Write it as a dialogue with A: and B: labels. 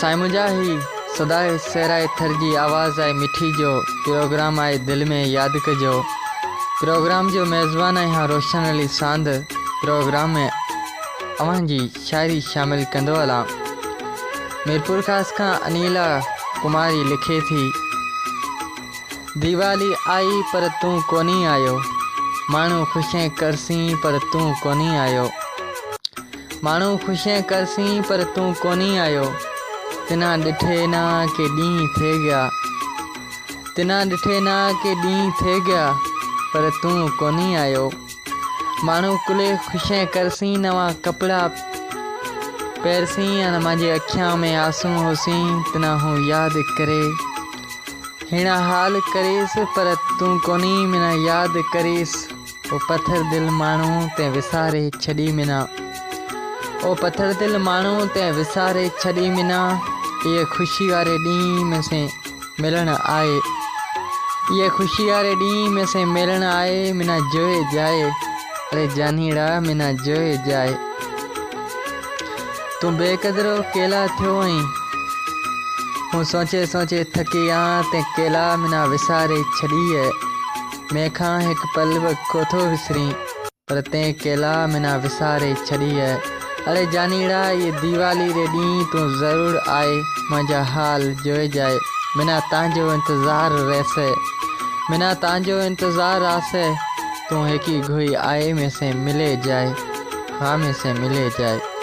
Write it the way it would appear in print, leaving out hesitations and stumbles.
A: سائين منهنجا هي سدائي سهرائي ٿر جي آواز آهي مٺي جو پروگرام آهي دل ۾ ياد ڪجو پروگرام جو ميزبان آهيان روشن علي ساند پروگرام ۾ اوهان جي شاعري شامل ڪندو هلان ميرپورخاص کان انيلا ڪماري لکي ٿي ديوالي آئي پر تون ڪونهي آيو ماڻهو خوشين ڪرسين پر تون ڪونهي آيو ماڻهو خوشين ڪرسين پر تون ڪونهي آيو تنا ڏٺي نا ڪي ڏينهن ٿي گيا تنا ڏٺي نا ڪي ڏينهن ٿي گيا پر تون ڪونهي آيو ماڻهو ڪلي خوشين ڪرسين نوان ڪپڙا پيرسين ان مانجي اکيان ۾ آسون هوسين تنا هون ياد ڪري هيڻا حال ڪريس پر تون ڪونهي منا ياد ڪريس او پٿر دل ماڻهو تنهن وساري ڇڏي منا او پٿر دل ماڻهو تنهن وساري ڇڏي منا ايء خوشي واري ڏينهن ۾ سين ملڻ آئي ايء خوشي واري ڏينهن ۾ سين ملڻ آئي منا جوئي جائي اڙي جانيڙا منا جوئي جائي تون بي قدرو ڪيلا ٿيو آهين هون سوچي سوچي ٿڪي آن تنهن ڪيلا منا وساري ڇڏي مين کان هڪ پل به ڪو ٿو وسرين، پر تين ڪيلا منا وساري ڇڏي اي. اڙي جانيڙا اي ديوالي ري ڏينهن تون ضرور آء منهنجا حال جوئي جائي منا تانجو انتظار رهسي منا تانجو انتظار راسي تون هيڪي گهوئي آء مين سين ملي جائي ها مين سين ملي جائي.